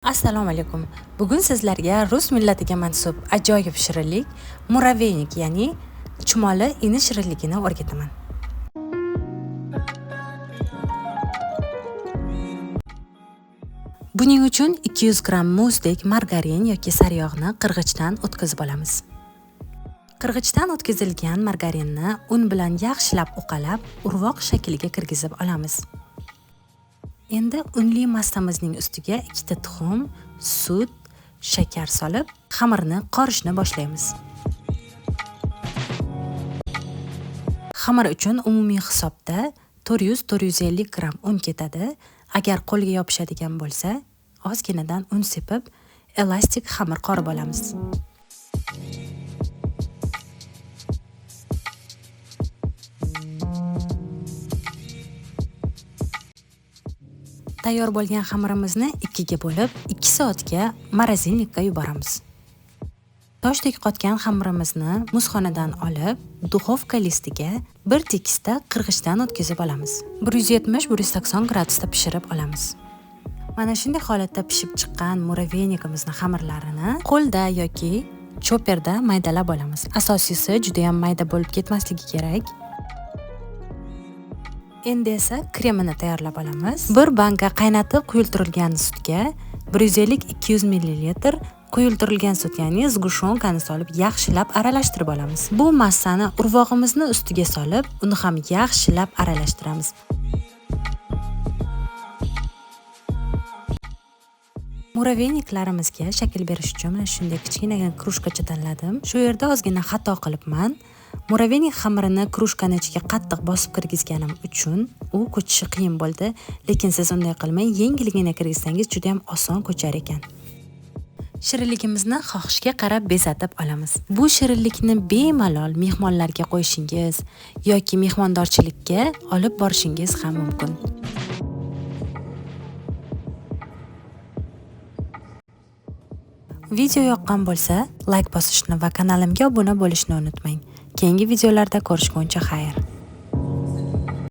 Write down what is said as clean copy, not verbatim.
Assalomu alaykum. Bugun sizlarga rus millatiga mansub ajoyib shirinlik муравейник, ya'ni chumoli ini shirinligini o'rgataman. Buning uchun 200 gramm muzdek margarin yoki sariyog'ni qirg'ichdan o'tkazib olamiz. Qirg'ichdan o'tkazilgan margarinni un bilan yaxshilab uqalab, urvoq shakliga kirgizib olamiz. Endi unli massamizning ustiga 2 ta tuxum, sut, shakar solib, xamirni qorishni boshlaymiz. Xamir uchun umumiy hisobda 400-450 gramm un ketadi. Agar qo'lga yopishadigan bo'lsa, ozginadan un sepib, elastik xamir qorib olamiz. Tayyor bo'lgan xamirimizni 2 ga bo'lib, 2 soatga морозильник ka yuboramiz. Toshdek qotgan xamirimizni muzxonadan olib, duxovka listiga bir tekisda qirg'ichdan o'tkazib olamiz. 170-180 gradusda pishirib olamiz. Mana shunday holatda pishib chiqqan муравейник imizni xamirlarini qo'lda yoki chopper da maydalab olamiz. Asosiysi juda ham mayda bo'lib ketmasligi kerak. Endi esa kremini tayyorlab olamiz. Bir banka qaynatib quyultirilgan sutga 150-200 ml quyultirilgan sut, ya'ni сгущёнка ni solib yaxshilab aralashtirib olamiz. Bu massani urvog'imizni ustiga solib, uni ham yaxshilab aralashtiramiz. Муравейник larimizga shakl berish uchun mana shunday kichkinagina кружка cha tanladim. Shu yerda ozgina xato qilibman. Муравейник xamirini кружка ni ichiga qattiq bosib kirgizganim uchun u ko'chishi qiyin bo'ldi, lekin siz unday qilmay, yengilgina kirgizsangiz juda ham oson ko'char ekan. Shirinligimizni xohishga qarab bezatib olamiz. Bu shirinlikni bemalol mehmonlarga qo'yishingiz yoki mehmondorchilikka olib borishingiz ham mumkin. Video yoqqan bo'lsa, layk bosishni va kanalimga obuna bo'lishni unutmang. Keyingi videolarda ko'rishguncha xayr.